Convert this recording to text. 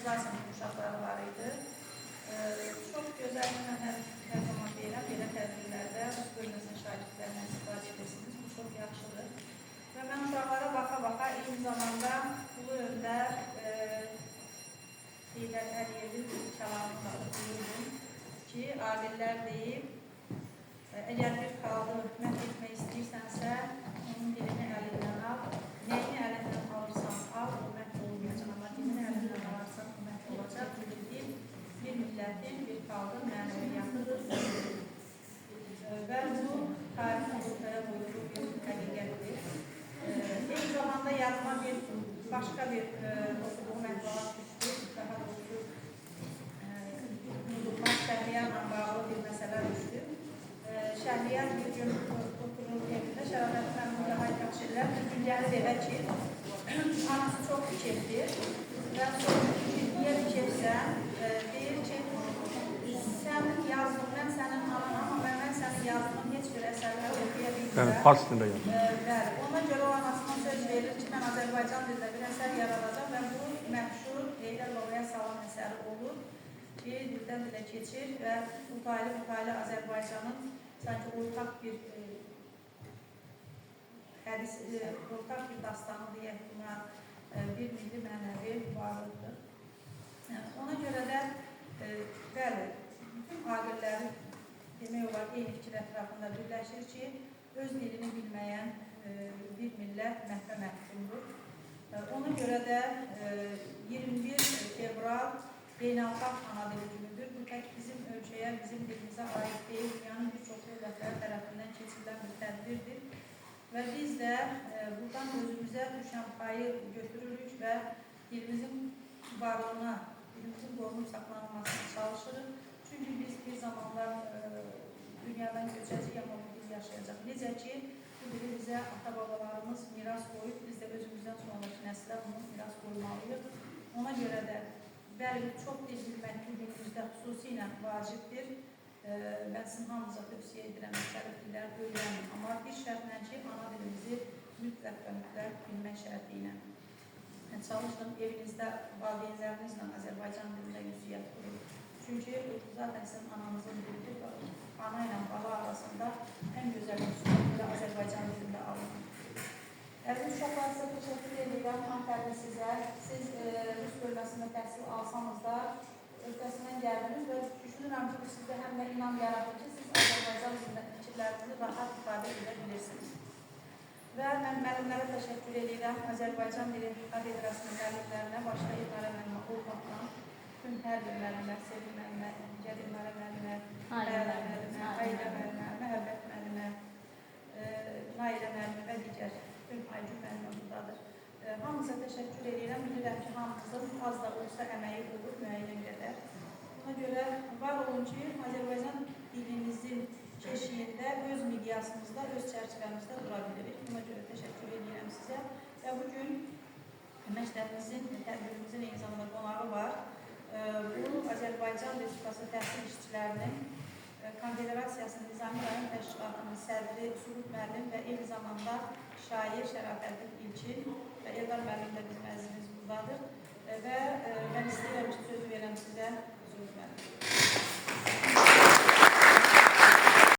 zaten uşaqları var idi. Çox gözəl, mən hər zaman deyirəm, belə tədbirlərdə rus bölməsinin şagirdlərindən istifadə edirsiniz. Bu çox yaxşıdır. Və mən uşaqlara baxa-baxa eyni zamanda Ulu Öndər Heydər Əliyevin bir kəlamını da oxuyurdum ki, aqillər deyib, əgər bir xalqı məhv etmək istəyirsənsə, onun dilini əlindən al, nəyini əlindən alırsan al, o məhv olmayacaq, amma dilini əlindən alarsan, o məhv olacaq. Çünki dil bir millətin, bir xalqın mənəviyyatıdır. Və bu tarixin ortaya qoyduğu bir həqiqətdir. Eyni zamanda yadıma bir başqa bir oxuduğum əhvalat düşdü. Daha doğrusu unudulmaz Şəhriyarla bağlı bir məsələ düşdü. Şəhriyar bir gün oturur evində, Şərafət müəllim daha yaxşı bilər. Bir gün gəlir evə ki, anası çox bikefdir və soruşur ki, niyə bikefsən? Deyir ki, sənin yazdığın, mən sənin ananam, amma mən sənin yazdığın heç bir əsərləri oxuya bilmirəm. Bəli, fars dilində yazılır. Bəli, ona görə o anasına söz verir ki, mən Azərbaycan dilində bir əsər yaradacağam və bu məşhur Heydər Babaya Salam əsəri olur ki, dildən dilə keçir və mütali Azərbaycanın sanki ortaq bir hədis, ortaq bir dastanı deyək buna, bir milli mənəvi varlıqdır. Ona görə də, bəli, bütün aqilləri demək olar eyni fikir ətrafında birləşir ki, öz dilini bilməyən bir millət məhvə məhkumdur. Ona görə də 21 fevral Beynəlxalq Ana Dili Günüdür. Bu tək bizim ölkəyə, bizim dilimizə aid deyil, dünyanın bir çox dövlətləri tərəfindən keçirilən bir tədbirdir. Və biz də buradan özümüzə düşən payı götürürük və dilimizin varlığına, dilimizin qorunub saxlanılmasına çalışırıq. Çünki biz bir zamanlar dünyadan köçəcəyik, amma bu dil yaşayacaq. Necə ki, bu dili bizə ata-babalarımız miras qoyub, biz də özümüzdən sonraki nəslə bunu miras qoymalıyıq. Ona görə də, bəli, çox dil bilmək bu günümüzdə xüsusilə vacibdir. Mən sizin hamınıza tövsiyə edirəm, müxtəlif dillər öyrənin. Amma bir şərtlə ki, ana dilimizi mütləq və mütləq bilmək şərti ilə. Çalışın, evinizdə valideynlərinizlə Azərbaycan dilində ünsiyyət qurun. Çünki zaten sizin ananızın dilidir. Ana ilə bala arasında ən gözəl ünsiyyət belə Azərbaycan dilində alınır. Əziz uşaqlar, sizə təşəkkür edirəm. Afərin sizə. Siz rus bölməsində təhsil alsanız da öhdəsindən gəldiniz və düşünürəm ki, bu sizdə həm də inam yaradır ki, siz Azərbaycan dilində fikirlərinizi rahat ifadə edə bilirsiniz. Və mən müəllimlərə təşəkkür edirəm. Azərbaycan dili kafedrasının müəllimlərinə, başda İlnara müəllimə olmaqla, bütün hər bir müəllimə, Sevil müəllimə, Gəl İlnara müəllimə, Xəyala müəllimə, Ayda müəllimə, Məhəbbət müəllimə, Nailə müəllimə və digər bütün Aygün müəllimə buradadır. Hamınıza təşəkkür edirəm. Bilirəm ki, hamınızın az da olsa əməyi olur müəyyən qədər. Buna görə var olun ki, Azərbaycan dilimizin keşiyində, öz miqyasımızda, öz çərçivəmizdə dura bilirik. Buna görə təşəkkür edirəm sizə. Və bugün məktəbimizin, tədbirimizin eyni zamanda qonağı var. Bu, Azərbaycan Respublikası Təhsil İşçilərinin Konfederasiyasının Nizami Rayon Təşkilatının sədri Sugut müəllim və eyni zamanda şair Şərafəddin İlkin və Eldar müəllim də bizim əzizimiz buradadır. Və mən istəyirəm ki, sözü verəm sizə, Sugut müəllim.